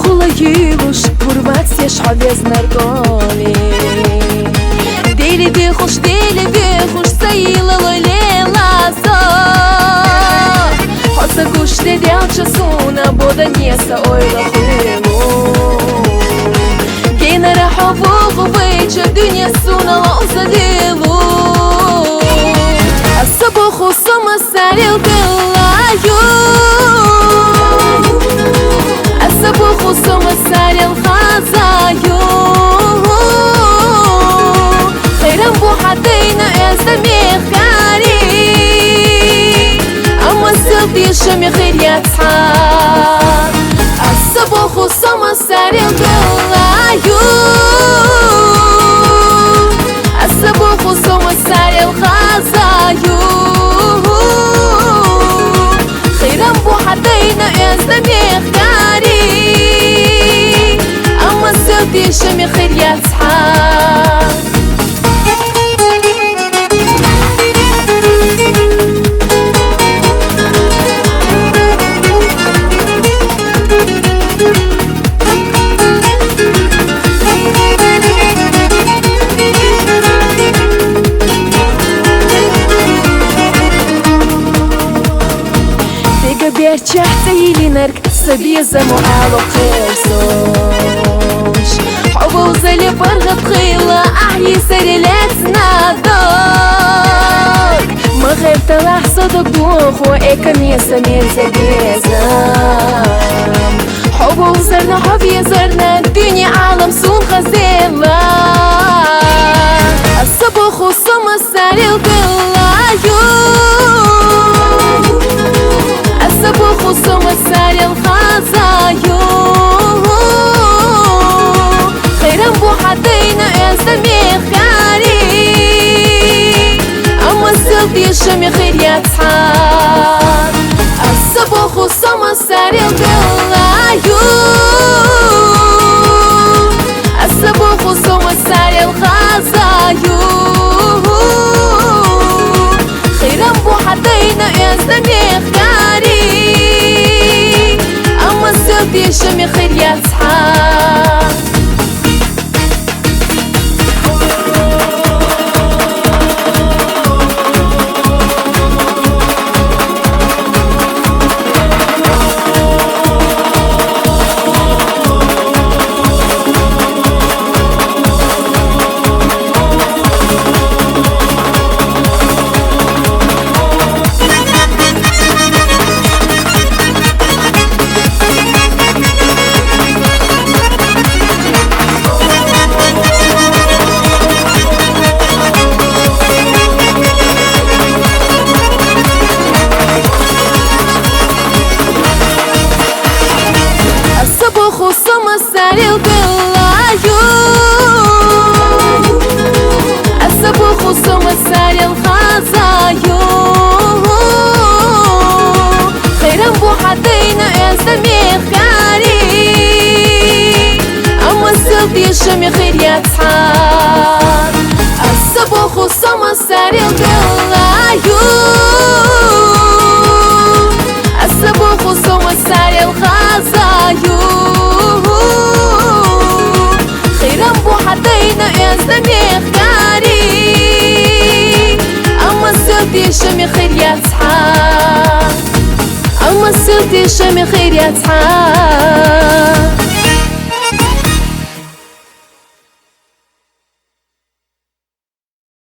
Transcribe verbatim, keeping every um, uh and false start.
Була юлуш, гурбатсеш хьо безнар доли. Дели дихуш, дели дихуш, ца йила лойла лазо. Хьо ца гуш де делча суна, бода неса ойла хуйлу. Генара хьо вугу вайча, дуьне суна лоза делу. Аса боху сома сарил делаю. Аса боху сома сарил хазаю. Хайран бу хьадайна эзда мехкари. Амма сил тиша мехир яцхьа. Аса боху сома сарил делаю. Аса боху сома сарил хазаю. Хайран бу хьадайна эзда мехкари. Амма сил тиша мехир яцхьа. Дега берчахта илинарг сабияза муало херсош. Хьобол зале баргат хила ахи сарелец надо. Ма гъебталахь садак духу экамеса мерза безам. Хьо бовзарна, хьо везарна, дуьне Ӏалам сун хазелла. Аса боху сома сарил делаю. Аса боху сома сарил хазаю. Хайран бу хьадайна эзда мехкари. Амма сил тиша мехир яцхьа. Аса боху сома сарил делаю. Аса боху сома сарил хазаю. Хайран бу хьадайна эзда мехкари. Амма сил тиша мехир яцхьа. Аса боху сома сарил делаю. Аса боху сома сарил хазаю. Хайран бу хьадайна эзда мехкари. Амма сил тиша мехир яцхьа. Аса боху сома сарил делаю. Аса боху сома сарил хазаю. Хайран бу хьадайна эзда мехкари. Амма сил тиша мехир яцхьа. Амма сил тиша мехир яцхьа.